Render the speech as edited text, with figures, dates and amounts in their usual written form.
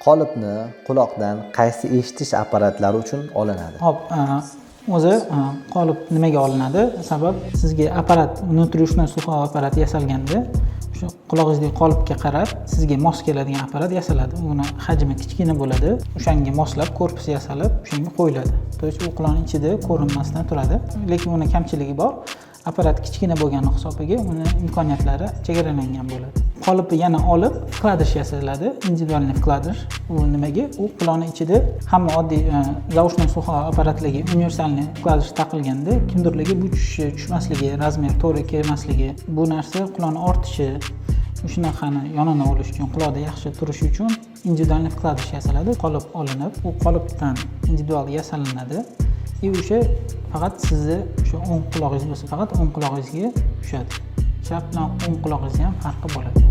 Qolipni quloqdan qaysi eshitish apparatlari uchun olinadi? Hop, o'zi qolip nimaga olinadi? Sabab, sizga apparat, внутриушной слуховой apparat yasalganda, o'sha qulog'ingizdagi qolipga qarab sizga mos keladigan apparat yasaladi. Uni hajmi kichkina bo'ladi, o'shanga moslab korpus yasalib, o'shanga qo'yiladi. То есть u quloqni ichida ko'rinmasdan turadi. Lekin uni kamchiligi bor: apparat kichkina bo'lgani hisobiga uni imkoniyatlari chegaralangan bo'ladi. Qolipni yana olib, вкладыш yasaladi, индивидуальный вкладыш. U nimaga? U quloqni ichida hamma oddiy заушной слуховой apparatlarga универсальный вкладыш taqilganda, kimdirlarga bu tushishi, tushmasligi, razmer to'g'ri kelmasligi, bu narsa quloqni ortishi, shunaqani yonini olish uchun, quloqda yaxshi turishi uchun индивидуальный вкладыш yasaladi. Qolip olinib, u qolipdan individual yasalinadi и o'sha faqat sizni o'sha o'ng qulog'ingiz bo'lsa, faqat o'ng qulog'ingizga tushadi. Chap bilan o'ng qulog'ingizni ham farqi bo'ladi.